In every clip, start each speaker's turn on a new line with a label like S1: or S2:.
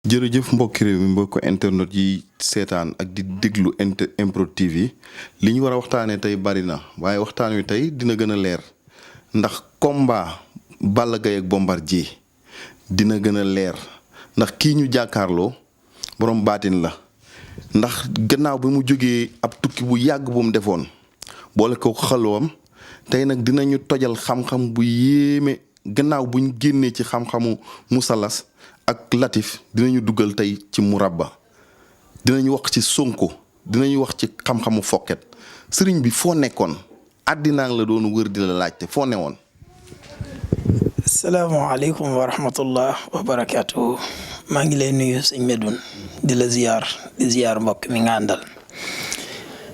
S1: jërëjëf mbokki réew mi mbokk internet yi seetaan ak di déglu MPROD TV li ñu war a waxtaanee tey bari na waaye waxtaan wi tey dina gën a leer ndax combat Balla Gaye ak Bombardier dina gën a leer ndax kii ñu jàkkaarloo borom baatin la ndax gannaaw bi mu jógee ab tukki bu yàgg bu mu defoon boole ko xalwam tey nag dinañu tojal xam-xam bu yéeme gannaaw buñ génnee ci xam-xamu musalas ak latif dinañu dugal tey ci murabba dinañu wax ci sonko dinañu wax ci xam-xamu fokket sëriñ bi foo nekkoon àddinaa la doon wër di la laajte foo newoon.
S2: asalaamaaleykum wa rahmatullah wa barakaatu. maa ngi lay nuyu sëñ Medoune di la ziyaar mbokk mi nga àndal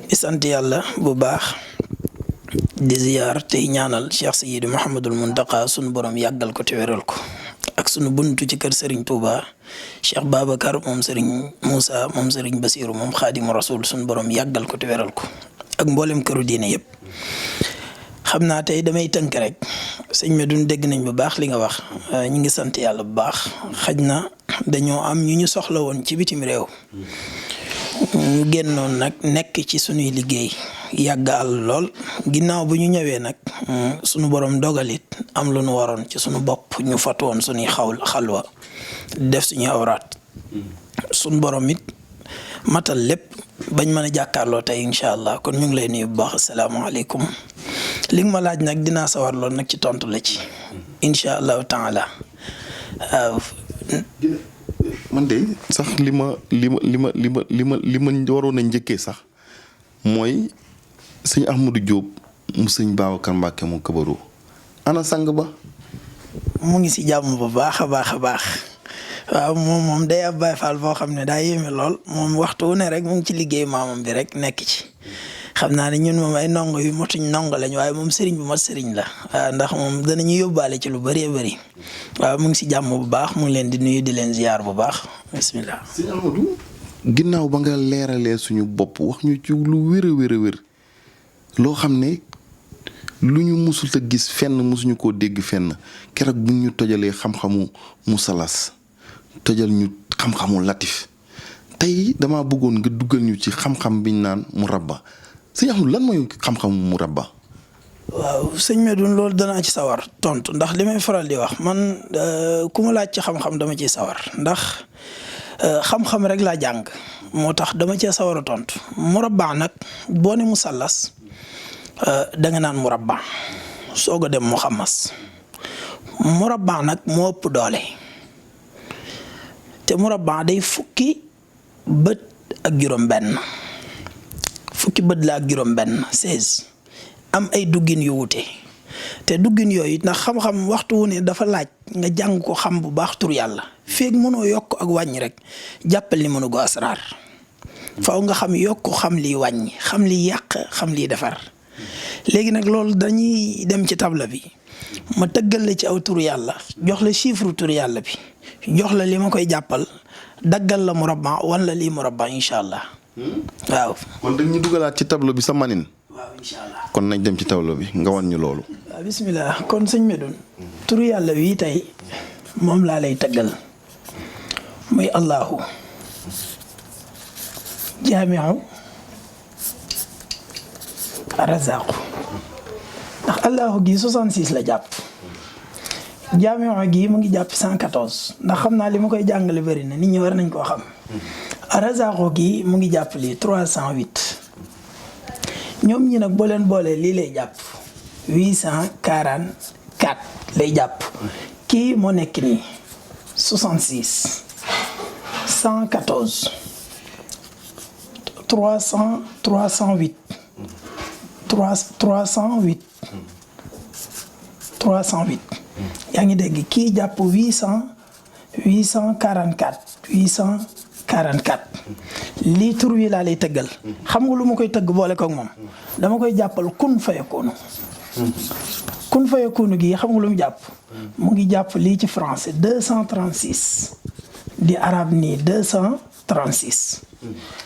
S2: di sant yàlla bu baax di ziyaar tey ñaanal Cheikh Seydi Mouhamadul Muntaqa sunu borom yàggal ko te wéral ko. ak sunu buntu ci kër Serigne Touba Cheikh Babacar moom Serigne Moussa moom Serigne Bassirou moom Xaadimu Rasul sunu borom yàggal ko te wéral ko ak mboolem këru diine yëpp. xam naa tey damay tënk rek sëñ Medoune dégg nañ bu baax li nga wax ñu ngi sant yàlla bu baax xaj na dañoo am ñu soxla woon ci bitim réew ñu génnoon nag nekk ci sunuy liggéey yàgg àll lool ginnaaw bu ñu ñëwee nag sunu borom dogalit am lu nu waroon ci sunu bopp ñu fatu woon sunuy xalwa def suñuy awraat sunu borom it matal lépp bañ mën a jàkkaarloo tey incha allah kon ñu ngi lay nuyu bu baax asalaamaaleykum li nga ma laaj nag dinaa sawar lool nag ci tontu la ci incha allahu taala waaw.
S1: man de sax li ma waroon a njëkkee sax mooy sëñ Ahmadou Diop mu sëñ Babacar Mbacke mu Kabaru ana sang ba.
S2: mu ngi si jàmm bu baax a baax a baax waaw moom day ab Baay Faal boo xam ne daa yéeme lool moom waxtu wu ne rek mu ngi ci liggéey maamam bi rek nekk ci. xam naa ne ñun moom ay ndongo yu motuñ ndongo lañ waaye moom sëriñ bu mat sëriñ la waaw ndax moom danañu yóbbaale ci lu bëree bëri waaw mu ngi si jàmm bu baax mu ngi leen di nuyu di leen ziyaar bu baax bisimilah.
S1: sëñ Amadou ginnaaw ba nga leeralee suñu bopp wax ñu ci lu wér a wér loo xam ne lu ñu musul te gis fenn musuñu koo dégg fenn keroog bu ñu tojalee xam-xamu musalas tojal ñu xam-xamu latif tey dama bëggoon nga duggal ñu ci xam-xam biñ naan murabba sëñ Ahmadou lan mooy xam-xam murabba.
S2: waaw sëñ Medoune loolu danaa ci sawar tontu ndax li may faral di wax man ku ma laaj ci xam-xam dama ciy sawar ndax xam-xam rek laa jàng moo tax dama cee sawar a tontu murabba nag boo ne musallas danga naan murabba soog a dem muxammas murabba nag moo ëpp doole te murabba day fukki bët ak juróom-benn. fukki bët la ak juróom-benn 16 am ay duggin yu wute te duggin yooyu ndax xam-xam waxtu wu ne dafa laaj nga jàng ko xam bu baax tur yàlla feeg mënoo yokk ak wàññi rek jàppal ni mënu go asraar faaw nga xam yokk xam liy wàññi xam liy yàq xam liy defar léegi nag loolu dañuy dem ci tabla bi ma tëggal la ci aw tur yàlla jox la chiffre tur yàlla bi jox la li ma koy jàppal daggal la murabba wan la lii murabba incha allah. waaw.
S1: kon dañ ñu dugalaat ci tableau bi sa manin.
S2: waaw incha allah
S1: kon nañ dem ci tableau bi nga wan ñu loolu.
S2: waaw bisimilah kon sëñ Medoune. turu yàlla wii tey moom laa lay taggal muy Allahu. jaamiu razaqu ndax Allahu gi 66 la jàpp. jaamiu gi mu ngi jàpp 114 ndax xam naa li ma koy jàngale bëri na nit ñi war nañ koo xam. Razaqo gi mu ngi jàpp lii 308 ñoom ñi nag boo leen boolee lii lay jàpp 844 lay jàpp kii moo nekk nii 66 114 308 yaa ngi dégg kii jàpp 844 lii tur wi laa lay tëggal xam nga lu ma koy tëgg boole koog moom dama koy jàppal kun fayakunu gi xam nga lu mu jàpp mu ngi jàpp lii ci français 236 di arabe nii 236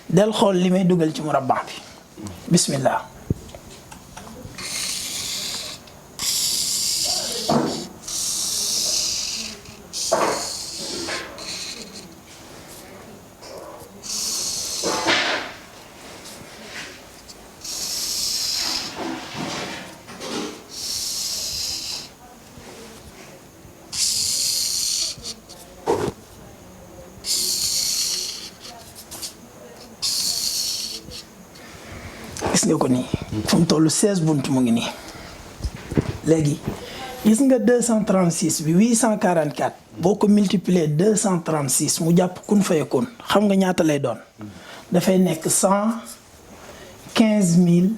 S2: del xool li may dugal ci murabba bi bismillah. gis nga ko nii fu mu toll 16 bunt mu ngi nii léegi gis nga 236 bi 844 boo ko multiplier 236 mu jàpp kun fayakun xam nga ñaata lay doon dafay nekk 115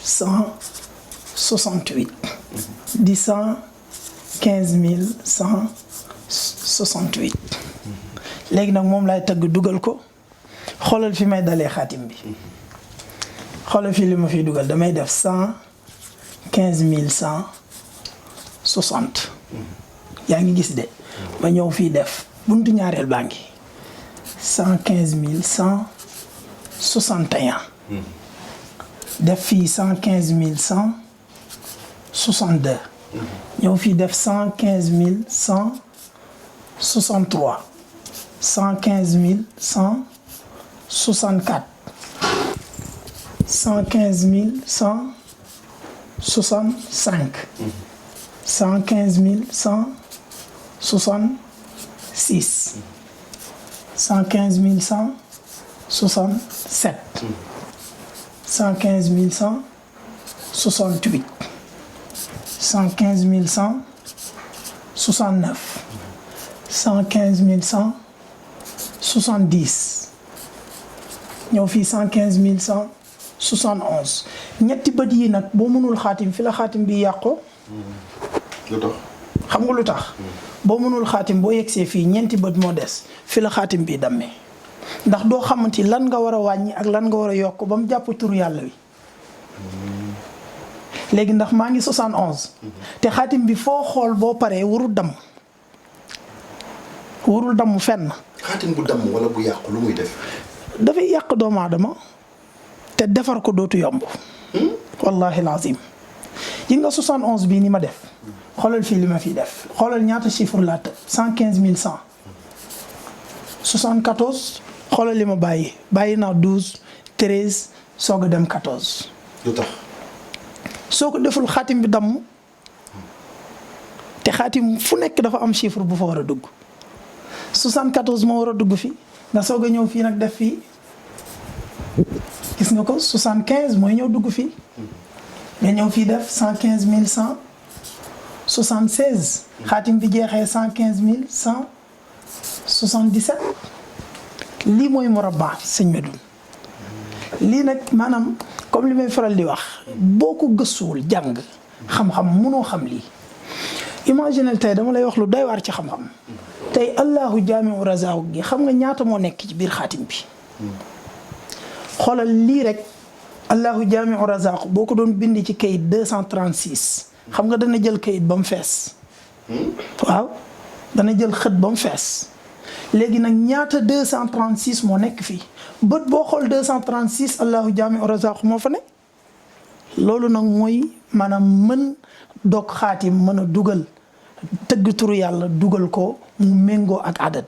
S2: 168 di 115 168 léegi nag moom laay tëgg dugal ko xoolal fi may dalee xaatim bi xoolal fii li ma fiy dugal damay def 115 160 yaa ngi gis de ma ñëw fii def buntu ñaareel baa ngi 115 161 def fii 115 162 ñëw fii def 115 163 115 164 115 165 115 166 115 167 115 168 115 169 115 170 ñëw fii 115 171 ñetti bët yi nag boo mënul xaatim fi la xaatim bi yàqoo.
S1: lu tax
S2: xam nga lu tax. boo mënul xaatim boo yegsee fii ñeenti bët moo des fi la xaatim bi dammee ndax doo xamante lan nga war a wàññi ak lan nga war a yokk ba mu jàpp turu yàlla wi. léegi ndax maa ngi 71. te xaatim bi foo xool boo paree warul damm fenn.
S1: xaatim bu damm wala bu yàqu lu muy def.
S2: dafay yàq doomu aadama te defar ko dootu yomb. wallahi lazim yi nga 71 bii ni ma def. xoolal fii li ma fiy def xoolal ñaata chiffre laa tëb 115 100. 74 xoolal li ma bàyyi naa 12 13 soog a dem 14.
S1: lu tax.
S2: soo ko deful xaatim bi damm te xaatim fu nekk dafa am chiffre bu fa war a dugg 74 moo war a dugg fii nga soog a ñëw fii nag def fii gis nga ko 75 mooy ñëw dugg fii nga ñëw fii def 115 176 xaatim bi jeexee 115 177 lii mooy murabba sëñ Medoune lii nag maanaam comme li may faral di wax boo ko gëstuwul jàng xam-xam mënoo xam lii imaginel tey dama lay wax lu doy waar ci xam-xam tey allahu jaamiu razaahu gi xam nga ñaata moo nekk ci biir xaatim bi xoolal lii rek allahu jaamiu razaahu boo ko doon bind ci kayit 236 xam nga dana jël kayit ba mu fees waaw dana jël xët ba mu fees léegi nag ñaata 236 moo nekk fii bët boo xool 236 allahu jaamiu razaahu moo fa ne loolu nag mooy maanaam mën doog xaatim mën a dugal tëgg turu yàlla dugal ko mu méngoo ak adat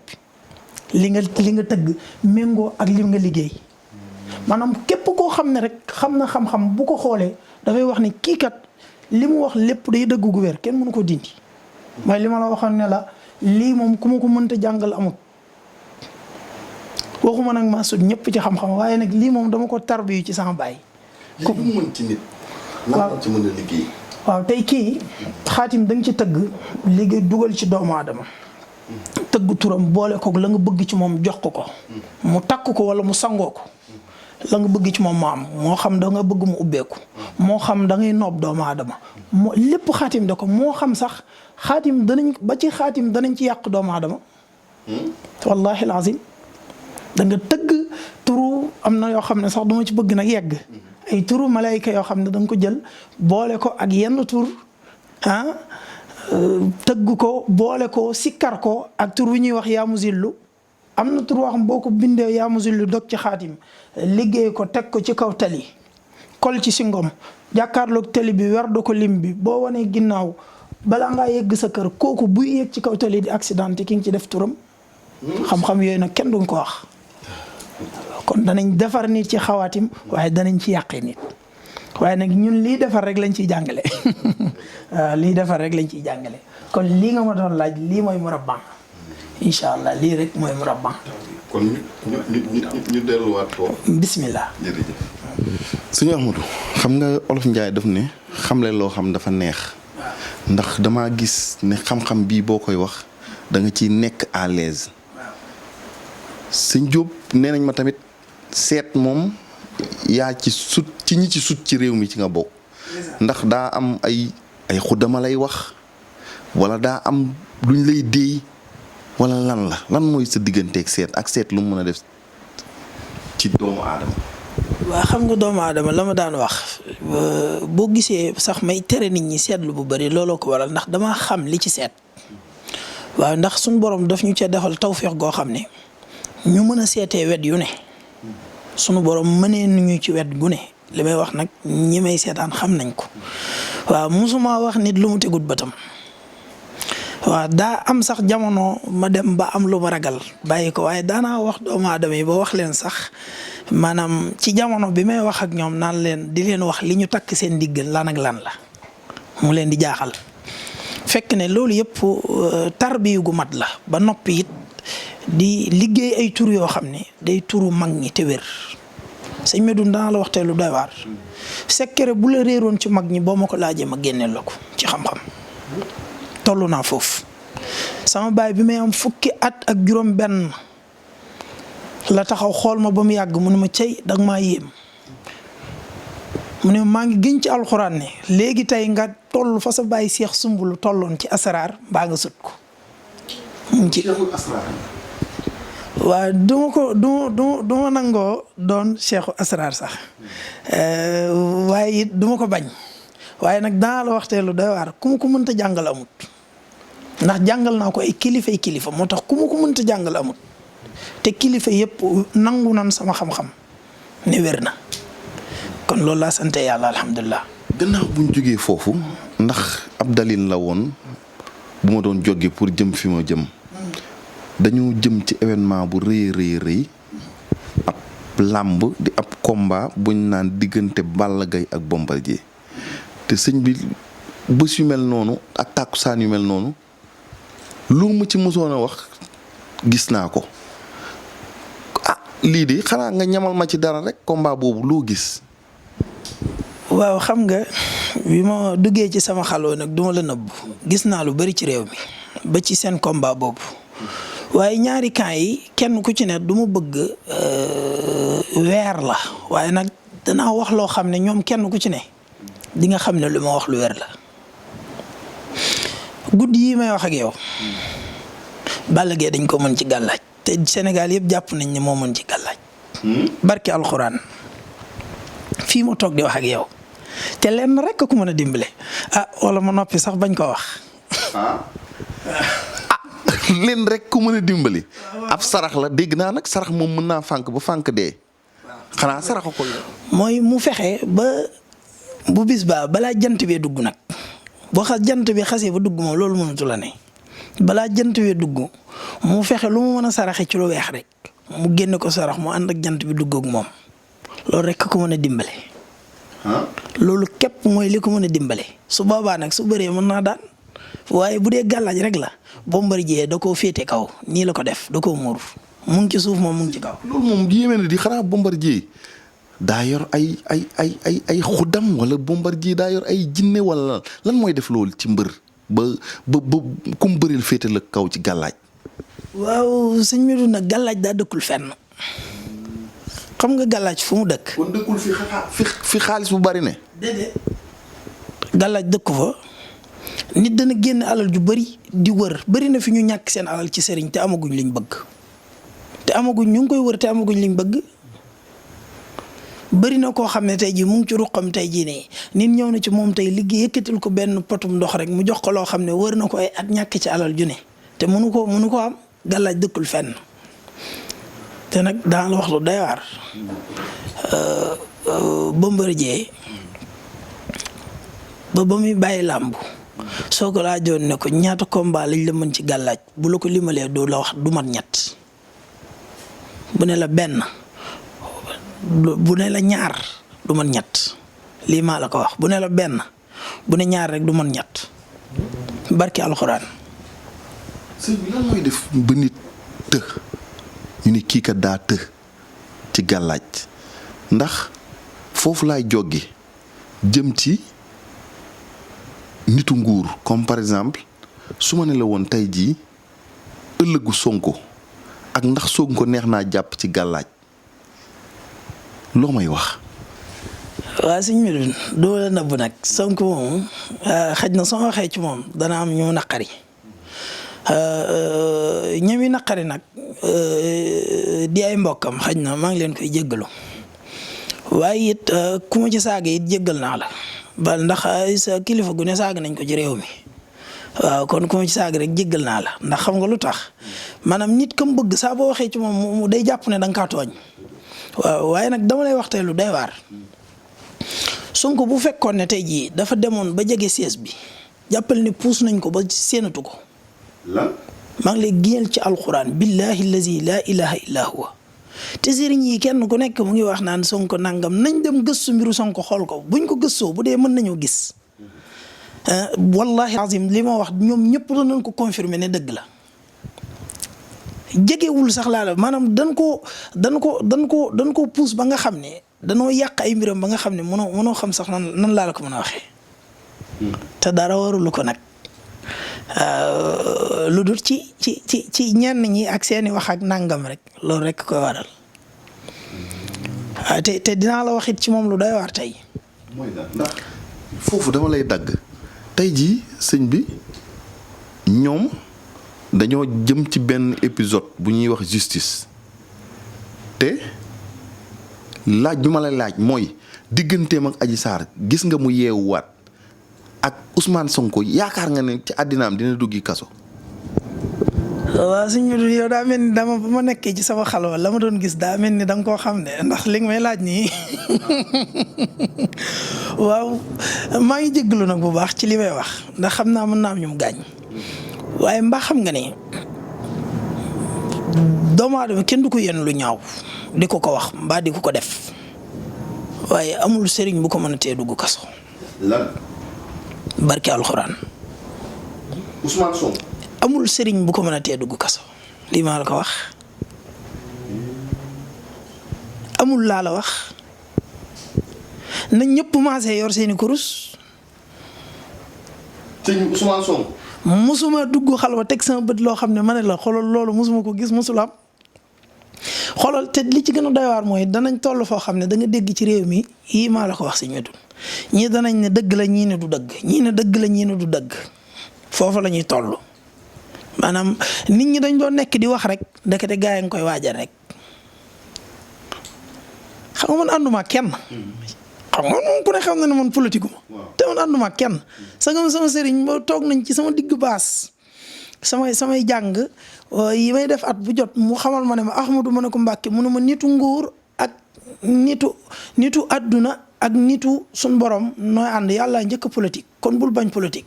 S2: bi li nga tëgg méngoo ak li nga liggéey maanaam képp koo xam ne rek xam na xam-xam bu ko xoolee dafay wax ni kii kat li mu wax lépp day dëgg gu wér kenn mënu ko dindi mooy li ma la waxoon ne la lii moom ku ma ko mënta jàngal amut waxuma nag maa sut ñëpp ci xam-xam waaye nag lii moom dama ko tarbiyu ci sama baay.
S1: li mu mën ci nit. waaw ci mën a liggéey.
S2: waaw tey kii xaatim da nga ci tëgg liggéey dugal ci doomu aadama tëgg turam boole ko la nga bëgg ci moom jox ko mu takk ko wala mu sangoo ko la nga bëgg ci moom mu am moo xam da nga bëgg mu ubbeeku moo xam da ngay noob doomu aadama moo lépp xaatim da ko moo xam sax xaatim danañ ba ci xaatim danañ ci yàq doomu aadama wallahi lazim da nga tëgg turu am na yoo xam ne sax duma ci bëgg nag yegg ay turu malayka yoo xam ne da nga ko jël boole ko ak yenn tur tëgg ko boole ko sikkar ko ak tur wi ñuy wax yaa muzillu am na tur wax boo ko bindee yaa muzillu dog ci xaatim liggéey ko teg ko ci kaw tali kol ci si ngom jàkkaarloog tali bi wer do ko lim bi boo wanee ginnaaw balaa ngaa yegg sa kër kooku buy yegg ci kaw tali di accidenté ki nga ci def turam xam-xam yooyu nag kenn duñ ko wax kon danañ defar nit ci xawaatim waaye danañ ci yàqee nit waaye nag ñun lii defar rek lañ ciy jàngale waaw lii defar rek lañ ciy jàngale kon lii nga ma doon laaj lii mooy murabba incha allah lii rek mooy murabba
S1: kon ñu delluwaat ko.
S2: bismillah.
S1: jërëjëf. sëñ Ahmadou xam nga olof Njaay daf ne xamle loo xam dafa neex ndax dama gis ne xam-xam bii boo koy wax da nga ciy nekk à l'aise sëñ Diop nee nañ ma tamit seet moom yaa ci sut ci ñi ci sut ci réew mi ci nga bokk ndax daa am ay xuddama lay wax wala daa am luñ lay déey wala lan mooy sa digganteeg seet ak seet lu mu mën a def ci doomu aadama.
S2: waa xam nga doomu aadama la ma daan wax boo gisee sax may tere nit ñi seetlu bu bari looloo ko waral ndax dama xam li ci seet waaw ndax suñ borom daf ñu ca defal tawféex goo xam ne ñu mën a seetee wet yu ne sunu borom mënee nuñu ci wet gu ne li may wax nag ñi may seetaan xam nañ ko waaw musuma wax nit lu mu tegut bëtam waaw daa am sax jamono ma dem ba am lu ma ragal bàyyi ko waaye daanaa wax doomu aadama yi ba wax leen sax maanaam ci jamono bi may wax ak ñoom naan leen di leen wax li ñu takk seen diggal lan ak lan la mu leen di jaaxal fekk ne loolu yëpp tarbiyu gu mat la ba noppi it di liggéey ay tur yoo xam ne day turu mag ñi te wér sëñ Medoune dana la waxtee lu doy waar secret bu la réeroon ci mag ñi boo ma ko laajee ma génneel la ko ci xam-xam toll naa foofu sama baay bi may am fukki at ak juróom benn la taxaw xool ma ba mu yàgg mu ne ma cey danga maa yéem mu ne maa ngi gën ci alxuraan ne léegi tey nga toll fa sa baay Seex Sumbulu tolloon ci asaraar mbaa nga sut ko mu ngi ci waaw duma nangoo doon Seexu asraar sax waaye it duma ko bañ waaye nag danaa la waxtee lu doy waar ku ma ko mënta jàngal amut ndax jàngal naa ko ay kilifa moo tax ku ma ko mënta jàngal amut te kilifa yëpp nangu nan sama xam-xam ne wér na kon loolu laa sante yàlla alhamdulilah.
S1: gannaaw bu ñu jógee foofu ndax ab dalil la woon bu ma doon jóge pour jëm fi ma jëm dañu jëm ci événement bu rëy ab làmb di ab combat buñ naan diggante Balla Gaye ak Bombardier te sëñ bi bés yu mel noonu ak tàkkusaan yu mel noonu lu mu ci mësoon a wax gis naa ko lii de xanaa nga ñamal ma ci dara rek combat boobu loo gis.
S2: waaw xam nga bi ma duggee ci sama xaloo nag duma la nëbb gis naa lu bari ci réew mi ba ci seen combat boobu waaye ñaari camp yi kenn ku ci ne du ma bëgg weer la waaye nag danaa wax loo xam ne ñoom kenn ku ci ne di nga xam ne lu ma wax lu weer la guddi yi may wax ak yow Balla Gaye dañ ko mën ci gàllaaj te Sénégal yëpp jàpp nañ ne moo mën ci gàllaaj barke alxuraan fii ma toog di wax ak yow te lenn rek ku mën a dimbale wala ma noppi sax bañ ko wax
S1: leen rek ku mën a dimbali ab sarax la dégg naa nag sarax moom mën naa fànk ba fànk dee xanaa saraxa ko
S2: mooy mu fexe ba bu bis baa balaa jant bee dugg nag boo jant bi xasee ba dugg moom loolu mënatu la ne balaa jant bee dugg mu fexe lu mu mën a saraxe ci lu weex rek mu génne ko sarax mu ànd ak jant bi dugg ak moom loolu rek ko mën a dimbale loolu képp mooy li ko mën a dimbale su boobaa nag su bëree mën naa daan waaye bu dee gàllaaj rek la Bombardier da koo féete kaw nii la ko def da koo muur mu ngi ci suuf moom mu ngi ci kaw.
S1: loolu moom yéeme na di xanaa Bombardier daa yor ay xuddam wala Bombardier daa yor ay jinne wala lan mooy def loolu ci mbër ba ku mu bëril féete la kaw ci gàllaaj.
S2: waaw sëñ Medoune nag gàllaaj daa dëkkul fenn xam nga gàllaaj fu mu dëkk.
S1: kon dëkkul fi xaalis bu bari ne.
S2: déedéet gàllaaj dëkku fa. nit dana génn alal ju bari di wër bari na fi ñu ñàkk seen alal ci sëriñ te amaguñ liñ bëgg ñu ngi koy wër te amaguñ liñ bëgg bari na koo xam ne tey jii mu ngi ci ruqam tey jii ne nit ñëw na ci moom tey liggéey yëkkatil ko benn potum ndox rek mu jox ko loo xam ne wër na ko ay at ñàkk ci alal ju ne te mënu ko am gàllaaj dëkkul fenn te nag daan la wax lu doy waar Bombardier ba muy bàyyi làmb soo ko laajoon ne ko ñaata combat lañ la mën ci gàllaaj bu la ko limalee doo la wax du mat ñett bu ne la benn bu ne la ñaar du mat ñett lii maa la ko wax bu ne la benn bu ne ñaar rek du mat ñett barki alxuraan.
S1: sëñ bi lan mooy def ba nit të ñu ni kii kat daa të ci gàllaaj ndax foofu laay joggi jëm ci nitu nguur comme par exemple su ma ne la woon tey jii ëllëgu Sonko ak ndax Sonko neex naa jàpp ci gàllaaj loo may wax.
S2: waa sëñ Medoune doo la nëbb nag Sonko moom xaj na soo waxee ci moom dana am ñu naqari ñami naqari nag di ay mbokkam xaj na maa ngi leen koy jéggalu waaye it ku ma ci saaga it jéggal naa la ba ndax sa kilifa gu ne saaga nañ ko ci réew mi waaw kon ku ma ci saaga rek jéggal naa la ndax xam nga lu tax maanaam nit kam bëgg saa boo waxee ci moom mu day jàpp ne da nga kaa tooñ waaw waaye nag dama lay waxtee lu day waar Sonko bu fekkoon ne tey jii dafa demoon ba jege siège bi jàppal ne puus nañ ko ba séenatu ko.
S1: lan.
S2: maa ngi lay génneel ci alxuraan billahi allazi laa ilaha illa huwa te sëriñ yi kenn ku nekk mu ngi wax naan Sonko nangam nañ dem gëstu mbiru Sonko xool ko buñ ko gëstoo bu dee mën nañoo gis wallahi azim li ma wax ñoom ñëpp danañ ko confirmer ne dëgg la jegewul sax laa la maanaam dañ ko puus ba nga xam ne danoo yàq ay mbiram ba nga xam ne mënoo xam sax nan laa la ko mën a waxee te dara warulu ko nag lu dul ci ñenn ñi ak seeni wax ak nangam rek loolu rek koy waral te dinaa la wax it ci moom lu doy waar tey.
S1: mooy ndax foofu dama lay dagg tey jii sëñ bi ñoom dañoo jëm ci benn épisode bu ñuy wax justice te laaj bi ma lay laaj mooy digganteem ak Adji Sarr gis nga mu yeewuwaat ak Ousmane Sonko yaakaar nga ne ci àddinaam dina duggi kaso.
S2: waaw suñu yow daa mel ni dama ba ma nekkee ci sama xalwa la ma doon gis daa mel ni da nga koo xam ne ndax li nga may laaj nii waaw maa ngi jégalu nag bu baax ci li may wax ndax xam naa mën naa am ñu mu gaañ waaye mbaa xam nga ne doomu aadama kenn du ko yenn lu ñaaw di ko wax mbaa di ko def waaye amul sëriñ bu ko mën a tee dugg kaso.
S1: lan.
S2: barke alxuraan.
S1: Ousmane Sonko.
S2: amul sëriñ bu ko mën a tee dugg kaso lii maa la ko wax amul laa la wax na ñëpp maasee yor seeni kurus.
S1: sëñ Ousmane Sonko.
S2: mosuma dugg xalwa teg sama bët loo xam ne ma ne la xoolal loolu mosuma ko gis mosul am xoolal te li ci gën a doy waar mooy danañ toll foo xam ne da nga dégg ci réew mi yii maa la ko wax si Medoune ñii danañ ne dëgg la ñii ne du dëgg ñii ne dëgg la ñii ne du dëgg foofu la ñuy toll maanaam nit ñi dañ doon nekk di wax rek ndekete gaa yi nga koy waajal rek xam nga man ànduma kenn. xam nga moom ku ne xam na ne man politique ma te man ànduma kenn sama sëriñ ba toog nañ ci sama digg baas samay jàng yi may def at bu jot mu xamal ma ne ma Ahmadou ma ne ko Mbàkke mu ne ma nitu nguur ak nitu àdduna ak nitu suñ borom nooy ànd yàlla njëkk politique kon bul bañ politique.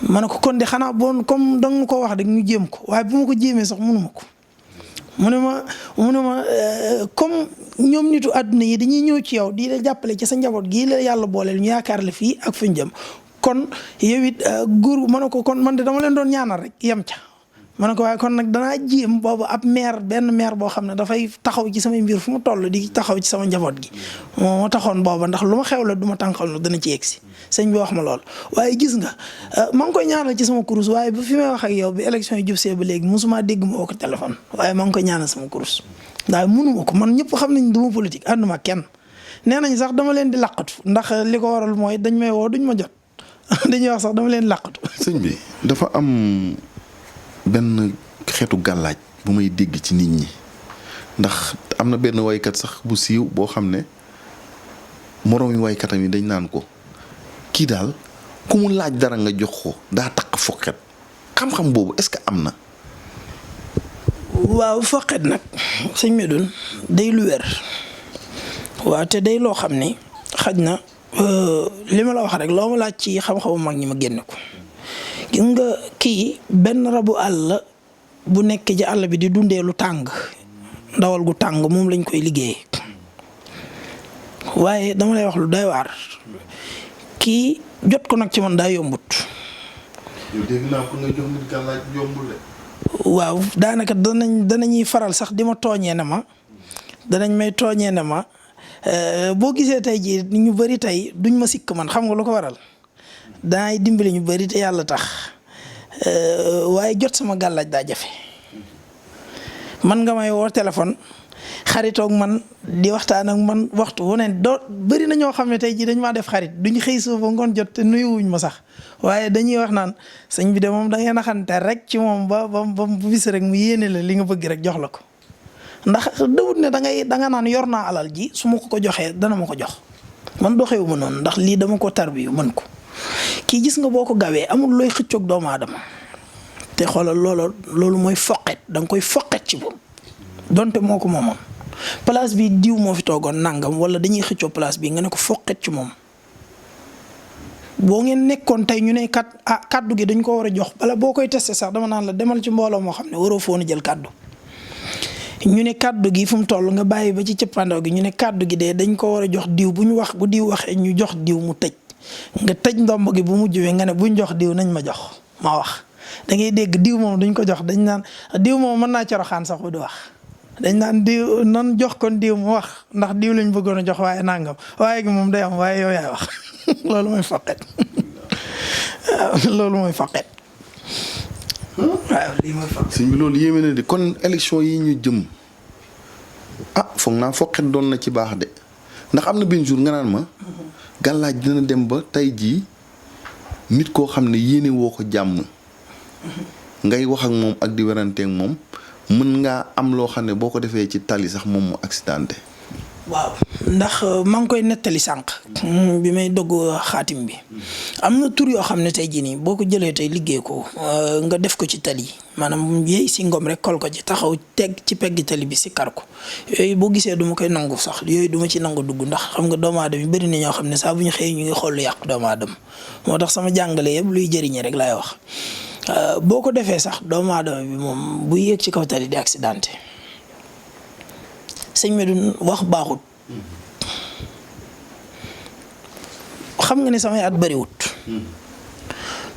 S2: ma ne ko kon de xanaa bon comme danga ma ko wax rek ñu jéem ko waaye bu ma ko jéemee sax mënuma ko mu ne ma comme ñoom nitu àdduna yi dañuy ñëw ci yow di la jàppale ci sa njaboot gii la yàlla booleel ñu yaakaar la fii ak fuñ jëm kon yow it góor ma ne ko kon man de dama leen doon ñaanal rek yem ca ma ne ko waaye kon nag danaa jéem boobu ab benn maire boo xam ne dafay taxaw ci samay mbir fu mu toll di taxaw ci sama njaboot gi moo taxoon booba ndax lu ma xew la du ma tànqal lu dana ci yegsi sëñ bi wax ma lool. waaye gis nga maa ngi koy ñaanal ci sama kurus waaye bu fi may wax ak yow bi élection yi jub see ba léegi mosuma dégg ma woo ko téléphone waaye maa ngi koy ñaanal sama kurus ndax mënuma ko man ñëpp xam nañ du ma politique ànduma kenn nee nañ sax dama leen di laqatu ndax li ko waral mooy dañ may woo duñ ma jot dañuy wax sax dama leen laqatu.
S1: sëñ bi dafa am benn xeetu gàllaaj bu may dégg ci nit ñi ndax am na benn waykat sax bu siiw boo xam ne moroomi waykatam yi dañ naan ko kii daal ku mu laaj dara nga jox ko daa takk foqet xam-xam boobu est-ce que am na.
S2: waaw foqet nag sëñ Medoune day lu wér waaw te day loo xam ne xaj na li ma la wax rek loo ma laaj ci xam-xamu mag ñi ma génne ko. gis nga kii benn rabu àll bu nekk ci àll bi di dundee lu tàng ndawal gu tàng moom lañ koy liggéeyee waaye dama lay wax lu doy waar kii jot ko nag ci man daa yombut.
S1: yow dégg naa ko nga jox nit gàllaaj yombul de.
S2: waaw daanaka danañuy faral sax di ma tooñee ne ma danañ may tooñee ne ma boo gisee tey jii ñu bëri tey duñ ma sikk man xam nga lu ko waral danaay dimbali ñu bëri te yàlla tax waaye jot sama gàllaaj daa jafe man nga may woo téléphone xaritoog man di waxtaan ak man waxtu wu ne doo bëri na ñoo xam ne tey jii dañ maa def xarit duñ xëy suuf ba ngoon jot te nuyuwuñ ma sax waaye dañuy wax naan sëñ bi de moom da ngeen a xante rek ci moom ba bu bis rek mu yéene la li nga bëgg rek jox la ko ndax dawut ne da nga naan yor naa alal ji su ma ko joxee dana ma ko jox man doxewu ma noonu ndax lii dama ko tarbiyu mën ko kii gis nga boo ko gawee amul looy xëccoog doomu aadama te xoolal loolu mooy foqet da nga koy foqet ci moom donte moo ko moomoon place bi diw moo fi toogoon nangam wala dañuy xëccoo place bi nga ne ko foqet ci moom boo ngeen nekkoon tey ñu ne kaddu gi dañ ko war a jox bala boo koy testé sax dama naan la demal ci mbooloo moo xam ne waroo foon a jël kaddu ñu ne kaddu gi fu mu toll nga bàyyi ba ci cëppandaw gi ñu ne kaddu gi de dañ ko war a jox diw bu diw waxee ñu jox diw mu tëj nga tëj ndomb gi bu mujj wi nga ne buñ jox diw nañ ma jox ma wax da ngay dégg diw moom duñ ko jox dañ naan diw moom mën naa coroxaan sax bu du wax dañ naan diw nan jox kon diw mu wax ndax diw lañ bëggoon a jox waaye nangam waaye gi moom day am waaye yow yaay wax loolu mooy faqet loolu mooy faqet waaw lii mooy faqet.
S1: sëñ bi loolu yéeme na de kon élection yi ñu jëm foog naa foqet doon na ci baax de ndax am na benn jour nga naan ma gàllaaj dina dem ba tey jii nit koo xam ne yéene woo ko jàmm ngay wax ak moom ak di weranteeg moom mën ngaa am loo xam ne boo ko defee ci tali sax moom mu accidenté.
S2: waaw ndax maa ngi koy nettali sànq. bi may dogg xaatim bi. am na tur yoo xam ne tey jii nii boo ko jëlee tey liggéey ko nga def ko ci tali maanaam yéey si ngom rek kol ko ci taxaw teg ci pegg tali bi si kar ko yooyu boo gisee du ma koy nangu sax yooyu du ma ci nangu dugg ndax xam nga doomu aadama yi bëri na ñoo xam ne saa bu ñu xëyee ñu ngi xool lu yàq doomu aadama moo tax sama jàngale yëpp luy jëriñe rek laay wax. boo ko defee sax doomu aadama bi moom bu yéeg ci kaw tali di accidenté sëñ Medoune wax baaxut xam nga ne samay at bëriwut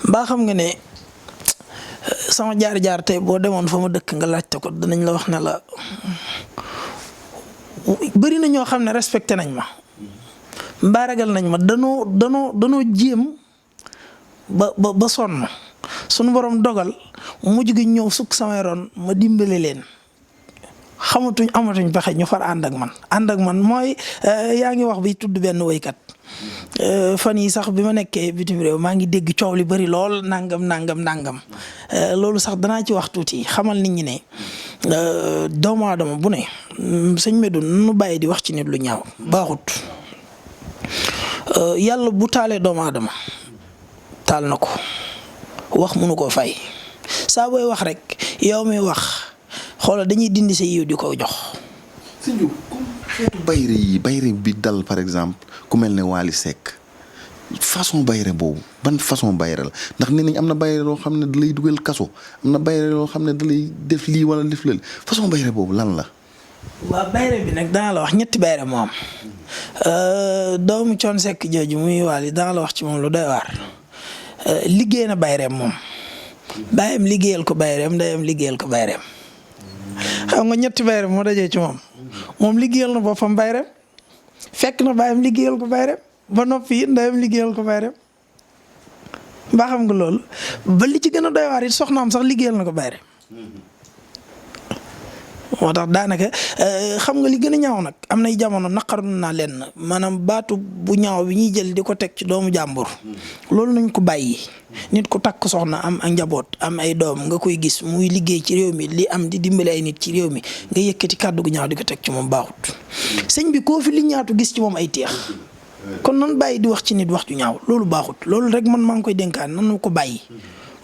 S2: mbaa xam nga ne sama jaar-jaar tey boo demoon fa ma dëkk nga laajte ko danañ la wax ne la bëri na ñoo xam ne respecté nañ ma mbaa ragal nañ ma danoo jéem ba sonn sunu borom dogal mujj gi ñëw sukk samay ron ma dimbale leen amatuñ pexe ñu far ànd ak man mooy yaa ngi wax bi tudd benn woykat fan yi sax bi ma nekkee bitim réew maa ngi dégg coow li bari lool nangam loolu sax danaa ci wax tuuti xamal nit ñi ne doomu aadama bu ne sëñ Medoune nu bàyyi di wax ci nit lu ñaaw baaxut yàlla bu taalee doomu aadama taal na ko wax mënu koo fay saa booy wax rek yow mi wax xoolal dañuy dindi sa yiw di ko jox.
S1: sëñ bi xeetu bayre bi dal par exemple ku mel ne Wally Seck façon bayre boobu ban façon bayre la ndax nee nañ am na bayre loo xam ne da lay dugal kaso am na bayre loo xam ne da lay def lii wala def lële façon bayre boobu lan la.
S2: waaw bayre bi nag dana la wax ñetti bayre moo am doomu Thione Seck jooju muy Wally dana la wax ci moom lu doy waar. liggéey na bayreem moom baayam liggéeyal ko bayreem ndeyam liggéeyal ko bayreem xam nga ñetti bayreem moo dajee ci moom liggéeyal na boppam bayreem fekk na baayam liggéeyal ko bayreem ba noppi it ndeyam liggéeyal ko bayreem mbaa xam nga loolu ba li ci gën a doy waar it soxnaam sax liggéeyal na ko bayreem moo tax daanaka xam nga li gën a ñaaw nag am nay jamono naqaru naa leen maanaam baatu bu ñaaw bi ñuy jël di ko teg ci doomu jàmbur loolu nañ ko bàyyi nit ku takk soxna am ak njaboot am ay doom nga koy gis muy liggéey ci réew mi li am di dimbali ay nit ci réew mi nga yëkkati kàddu gu ñaaw di ko teg ci moom baaxut sëñ bi koo fi li ñaatu gis ci moom ay teex kon nan bàyyi di wax ci nit wax ju ñaaw loolu baaxut loolu rek man maa ngi koy dénkaan nanu ko bàyyi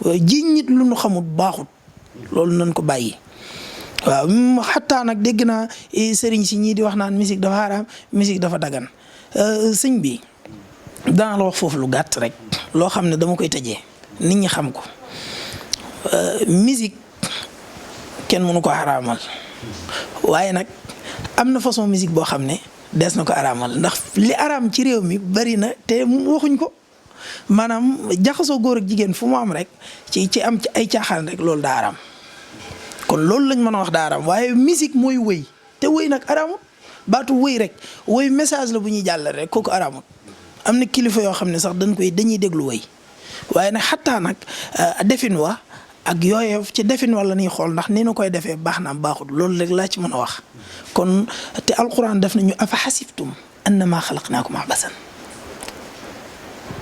S2: jiñ nit lu nu xamut baaxut loolu nan ko bàyyi. waaw xataa nag dégg naa sëriñ si ñii di wax naan musique dafa xaraam musique dafa dagan sëñ bi dana la wax foofu lu gàtt rek loo xam ne dama koy tëjee nit ñi xam ko musique kenn mënu ko xaraamal waaye nag am na façon musique boo xam ne des na ko araamal ndax li araam ci réew mi bari na te waxuñ ko maanaam jaxasoo góor ak jigéen fu mu am rek ci am ci ay caaxaan rek loolu daa araam kon loolu lañ mën a wax daa araam waaye musique mooy wëy te wëy nag araamut baatu wëy rek wëy message la bu ñuy jàllale rek kooku araamut am na kilifa yoo xam ne sax dañuy déglu wëy waaye nag xattaa nag defin wa ak yooye ci defin wala ñuy xool ndax ni na koy defee baax na am baaxut loolu rek laa ci mën a wax kon te alquran def nañu afa xasibtum annama xalaqnaakum abasan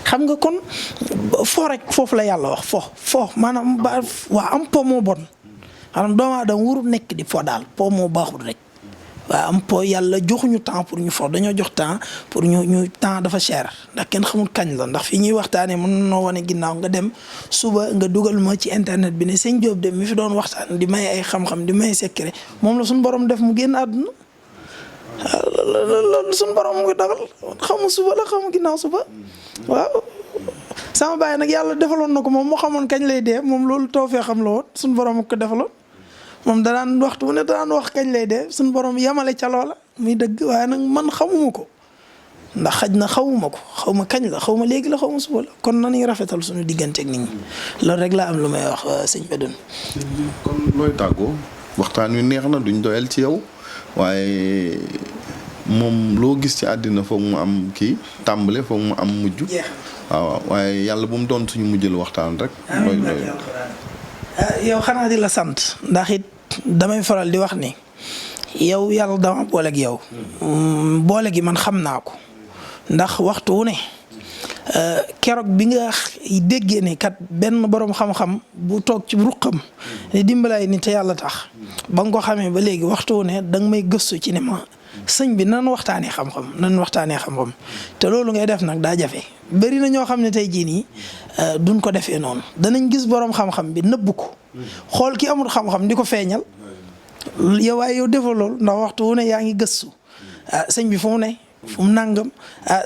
S2: xam nga kon foo rek foofu la yàlla wax foo maanaam waa am po moo bon maanaam doomu aadama wuru nekk di fo daal po moo baaxul rek waaw am po yàlla joxuñu temps pour ñu fo dañoo jox temps pour ñu temps dafa cher ndax kenn xamul kañ la ndax fii ñuy waxtaanee mën noo wane ginnaaw nga dem suba nga dugal ma ci internet bi ne sëñ Diop de mi fi doon waxtaan di may ay xam-xam di may secret moom la suñu borom def mu génn àdduna loolu suñu borom mu ngi dogal xamu suba la xamu ginnaaw suba waaw sama baay nag yàlla defaloon na ko moom moo xamoon kañ lay dee moom loolu tawfeex xam la woon suñu borom ko defaloon moom danaan waxtu bu ne danaan wax kañ lay dee suñu borom yamale ca loola muy dëgg waaye nag man xamuma ko ndax xaj na xawuma ko xaw ma kañ la xaw ma léegi la xaw ma suba la kon nañuy rafetal suñu digganteeg nit ñi loolu rek laa am lu may wax sëñ Medoune.
S1: kon looy tàggoo waxtaan wi neex na duñ doyal ci yow waaye moom loo gis ci àddina foog mu am kii tàmbale foog mu am mujj. waaw waaye yàlla bu mu doon suñu mujjël waxtaan rek.
S2: yow xanaa di la sant ndax it damay faral di wax ni yow yàlla dama booleeg yow boole gi man xam naa ko ndax waxtu wu ne keroog bi nga déggee ne kat benn borom xam-xam bu toog ci ruqam ne dimbalaay ni te yàlla tax ba nga ko xamee ba léegi waxtu wu ne danga may gëstu ci ne ma sëñ bi nan waxtaanee xam-xam te loolu ngay def nag daa jafe bëri na ñoo xam ne tey jii nii duñ ko defee noonu danañ gis borom xam-xam bi nëbb ko xool ki amul xam-xam di ko feeñal yow waaye yow defoo loolu ndax waxtu wu ne yaa ngi gëstu sëñ bi fu mu ne fu mu nangam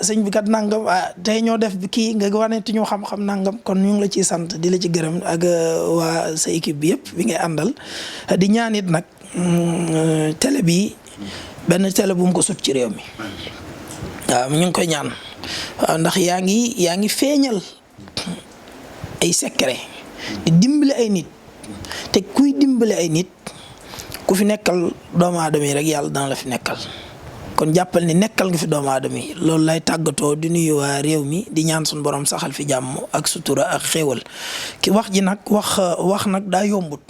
S2: sëñ bi kat nangam tey ñoo def kii nga wane te ñu xam-xam nangam kon ñu ngi la ciy sant di la ci gërëm ak waa sa équipe bi yëpp bi ngay àndal di ñaan it nag télé bi benn télé bu mu ko sut ci réew mi waaw ñu ngi koy ñaan waaw ndax yaa ngi feeñal ay secret di dimbali ay nit te kuy dimbali ay nit ku fi nekkal doomu aadama yi rek yàlla dana la fi nekkal kon jàppal ni nekkal nga fi doomu aadama yi loolu lay tàggatoo di nuyu waa réew mi di ñaan suñu borom saxal fi jàmm ak sutura ak xéewal ki wax ji nag wax nag daa yombut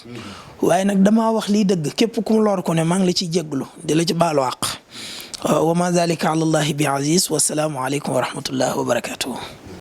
S2: waaye nag damaa wax lii dëgg képp ku mu lor ko ne maa ngi la ciy jégglu di la ci baalu àq wa ma zalika ala allahi bi aziz wasalaamu aleykum wa rahmatullahi wa barakatuhu